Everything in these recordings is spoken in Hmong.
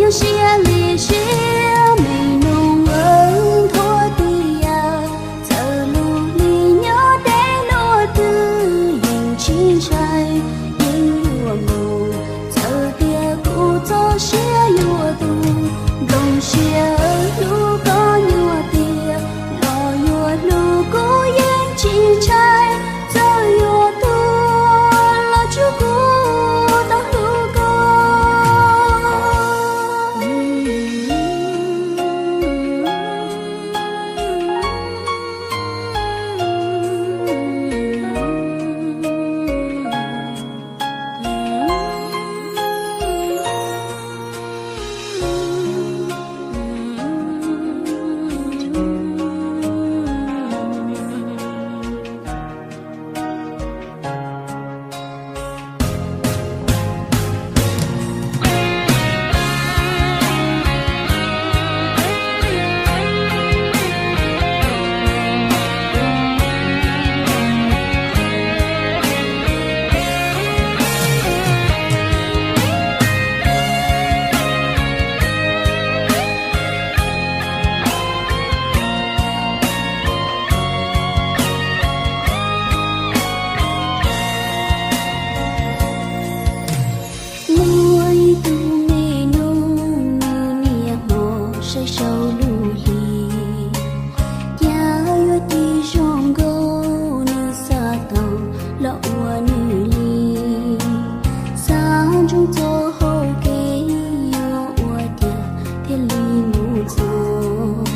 Siab li siab me nus nthuav tias, txawm lub hli nyob deb luaj twg yeej tsis ntshai, yeej yuav mus. Txawm tias kuv txoj siab yuav tu, nplooj siab hlub koj nyuag tiag, los yuav hlub kuv yeej tsis ntshai. Txawm yuav tuag los tsuav kuv tau hlub koj. Muaj ib tug me nus, nws niaj hmo saib saum lub hli, cas yuav ci zoo nkauj, nws xav tau los ua nws li. Xav ntsoov txoj hau kev yuav ua cas thiaj li mus txog,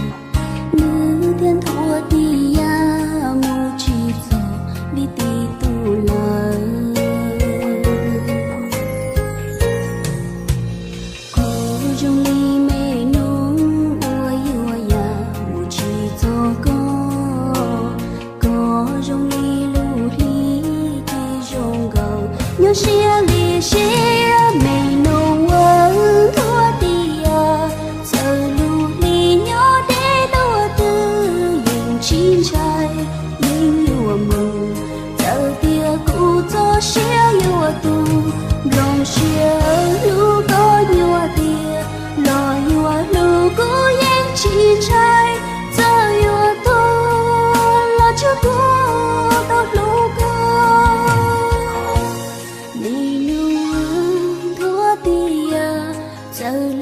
nws thiaj nthuav tias mus tsis txog vim tib tug lawm. Koj zoo li me nus uas yuav yam mus tsis txog koj, koj zoo li lub hli ci zoo nkauj. Nyob siab li siab me nus ua nthuav tias, txawm lub hli nyob deb luaj twg yeej tsis ntshai, yeej yuav mus. Txawm tias kuv txoj siab yuav tu, nplooj siab hlub koj nyuag tiag, los yuav hlub kuv yeej tsis ntshai. Txawm yuav tuag los tsuav kuv tau hlub koj. Me nus nthuav tias, txawm